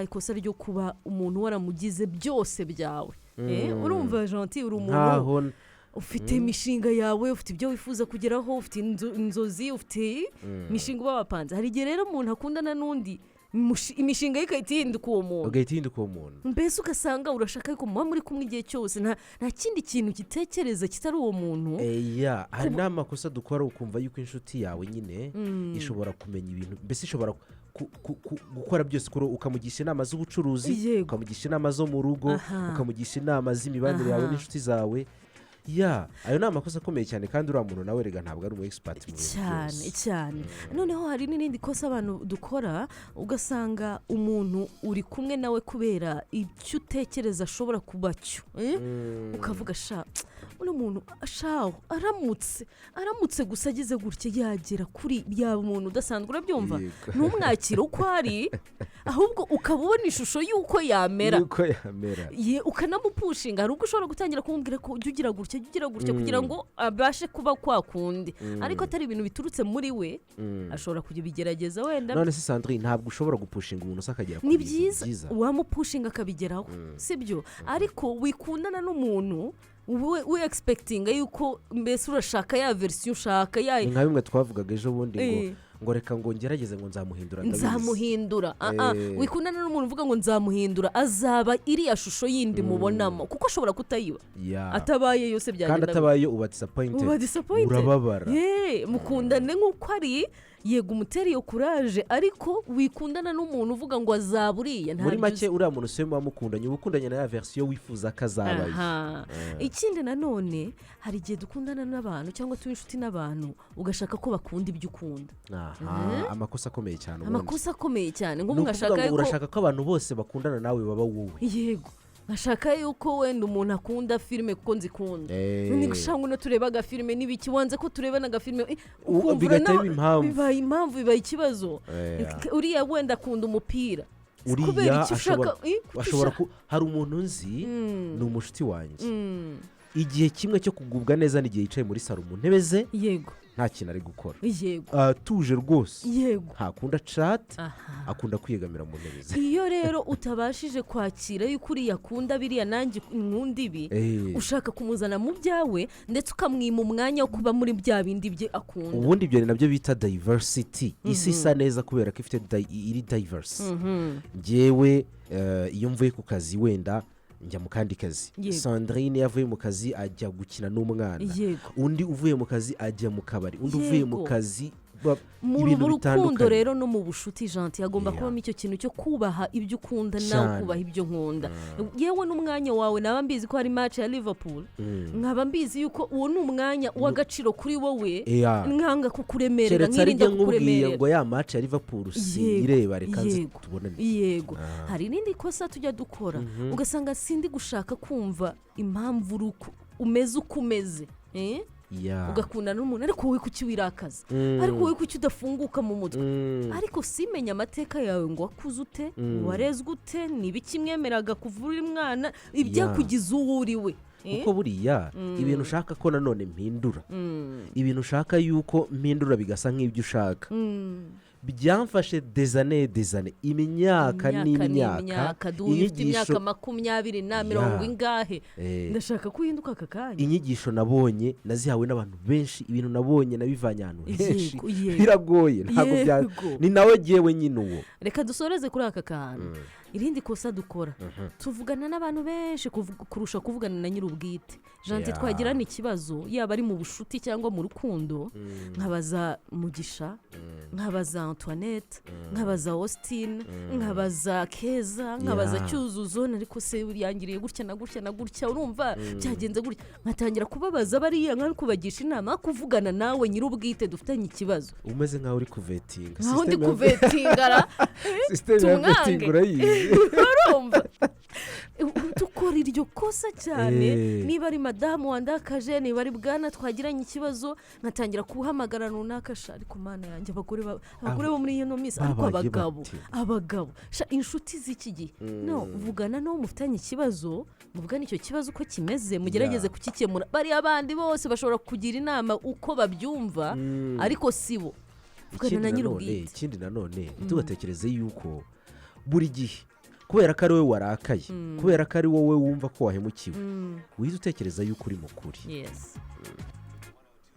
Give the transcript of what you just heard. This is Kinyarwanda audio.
Ikosa ryo kuba umuntu waramugize byose byawe. Urumva Gentil, uri umuntu nkaho ufite imishinga yawe, ufite ibyo wifuza kugeraho, ufite inzozi, ufite imishinga uba wapanze. Hari igihe rero umuntu akundana n'undi, imishinga ye igahita ihinduka uwo muntu. Ugahita uhinduka uwo muntu. Mbese ugasanga urashaka yuko muba muri kumwe igihe cyose, nta kindi kintu gitekereza kitari uwo muntu. Yeah, hari n'amakosa dukora, ukumva yuko inshuti yawe nyine ishobora kumenya ibintu, mbese ishobora gukora byose kuri wowe, ukamugisha inama z'ubucuruzi, ukamugisha inama zo mu rugo, ukamugisha inama z'imibanire yawe n'inshuti zawe. Yeah, ayo ni amakosa akomeye cyane, kandi uriya muntu nawe rega ntabwo ari umu expert mu bintu byose. Cyane. Noneho hari n'irindi kosa abantu dukora, ugasanga umuntu uri kumwe nawe kubera icyo utekereza ashobora kuba cyo, eh? Ukavuga: "Sha, uno muntu shaho aramutse gusa agize gutya, yagera kuri, yaba umuntu udasanzwe." Urabyumva? Yego. Ntumwakire uko ari, ahubwo ukaba ubona ishusho y'uko yamera. Yuko yamera. Ye, ukanamupushinga. Hari ubwo ushobora gutangira kumubwira ko ujya ugira gutya, jya ugira gutya, kugira ngo abashe kuba kwa kundi, ariko atari ibintu biturutse muri we. Ashobora kujya ibigerageza wenda. None se Sandrine, ntabwo ushobora gupushinga umuntu se akagera ku Ni bintu byiza. byiza? Wamupushinga akabigeraho, sibyo? Ariko wikundana n'umuntu we expectinga yuko mbese urashaka ya version ushaka ya Ni nka bimwe twavugaga ejo bundi ngo ngo reka ngo ngerageze, ngo nzamuhindura, ndabizi. Nzamuhindura. Ah, ah. Wikundana n'umuntu uvuga ngo nzamuhindura, azaba iriya shusho yindi mubonamo, kuko ashobora kutayiba. Atabaye yose Kandi byagenda atabaye uba disappointed. Uba disappointed. Urababara. Ye, mukundane nk'uko ari, yego, umutere iyo courage, ariko wikundana n'umuntu uvuga ngo azaba uriya Muri ntabyo make, uzi. uriya muntu siwe muba mukundanye, uba ukundanye na ya version wifuza ko azabayo. Aha. Ikindi nanone, hari igihe dukundana n'abantu cyangwa tuba inshuti n'abantu, ugashaka ko bakunda ibyo ukunda. Aha, amakosa akomeye cyane ubundi. Amakosa akomeye cyane. Ni Nk'ubu ukuvuga nkashaka ngo yuko urashaka ko abantu bose bakundana nawe baba wowe. Yego, nkashaka yuko wenda umuntu akunda filime kuko nzikunda. Ni gushaka ngo turebe agafilime n'ibiki, wanze ko tureba n'agafilime, ukumva Bigahita biba impamvu. Bibaye impamvu, bibaye ikibazo. Uriya wenda akunda umupira. Uriya Kubera icyo ushaka ashobora kuki ashobora hari umuntu nzi, ni umushuti wanjye, igihe kimwe cyo kugubwa neza ni igihe yicaye muri salon mu ntebe ze, nta kintu ari gukora, atuje rwose, ntakunda chat, akunda kwiyegamira mu ntebe ze. Iyo rero utabashije kwakira yuko uriya akunda biriya, nanjye nkunda ibi, ushaka kumuzana mu byawe, ndetse ukamwima umwanya wo kuba muri bya bindi bye akunda. Ubundi ibyo ni nabyo bita diversity. Isi isa neza kubera ko ifite iri diverse. Ngewe iyo mvuye ku kazi, wenda njya mu kandi kazi. Sandrine iyo avuye mu kazi ajya gukina n'umwana. Undi uvuye mu kazi ajya mu kabari, undi uvuye mu kazi Mu ibintu mu rukundo bitandukanye. rero no mu bushuti, Gentil, hagomba kubamo icyo kintu cyo kubaha ibyo ukunda nawe kubaha ibyo nkunda. Yewe, n'umwanya wawe, naba mbizi ko hari match ya Liverpool, nkaba mbizi yuko uwo ni umwanya w'agaciro kuri wowe, nkanga kukuremerera, Keretse ari nkirinda njye nkubwiye kukuremerera. ngo ya match ya Liverpool siyireba, reka nze tubonane. Yego. Hari irindi kosa tujya dukora, ugasanga sindi gushaka kumva impamvu uri umeze uko umeze, eh? Ugakundana n'umuntu: "Ariko wowe kuki wirakaza? Ariko wowe kuki udafunguka mu mutwe?" Ariko simenya amateka yawe, ngo wakuze ute, warezwe ute, ni ibiki mwemeraga kuva uri mwana, ibyakugize uwo uri we, eh? Kuko buriya ibintu ushaka ko nanone mpindura, ibintu ushaka yuko mpindura bigasa nk'ibyo ushaka, byamfashe des années, des années, imyaka n'imyaka. N'imyaka duhuye ufite imyaka 20 na mirongo ingahe. Ndashaka ko uhinduka aka kanya. Inyigisho nabonye nazihawe n'abantu benshi, ibintu nabonye nabivanye ahantu henshi. Yego, yego. Biragoye, ntabwo bya ni nawe jyewe nyine uwo. Reka dusoreze kuri aka kantu. Irindi kosa dukora, tuvugana n'abantu benshi kurusha kuvugana na nyir'ubwite. Gentil, twagirana ikibazo, yaba ari mu bushuti cyangwa mu rukundo, nkabaza Mugisha, nkabaza Antoinette, nkabaza Austin, nkabaza Keza, nkabaza Cyuzuzo: "Ariko se yangiriye gutya na gutya na gutya, urumva byagenze gutya?" Nkatangira kubabaza bariya, nka kubagisha inama, kuvugana nawe nyir'ubwite dufitanye ikibazo. Umeze nkaho uri kuvetinga. Nkaho ndi System kuvetingara. System ya Tumwange. vetting urayizi. Urumva, dukora iryo kosa cyane. Niba ari madamu wandakaje, niba ari bwana twagiranye ikibazo, nkatangira kuhamagara runaka: "Sha, ariko Mana yanjye, abagore bo muri ino minsi, ariko Babaye abagabo, bate?" abagabo sha, inshuti z'iki gihe." No vugana n'uwo mufitanye ikibazo, muvugane icyo kibazo uko kimeze, mugerageze kukikemura. Bariya bandi bose bashobora kugira inama uko babyumva, ariko si bo. Vugana Ikindi na nanone nyir'ubwite. Ikindi nanone, ntitugatekereze yuko buri gihe Kubera ko ari wowe warakaye, kubera ko ari wowe wumva ko wahemukiwe, wihita utekereza yuko uri mukuri.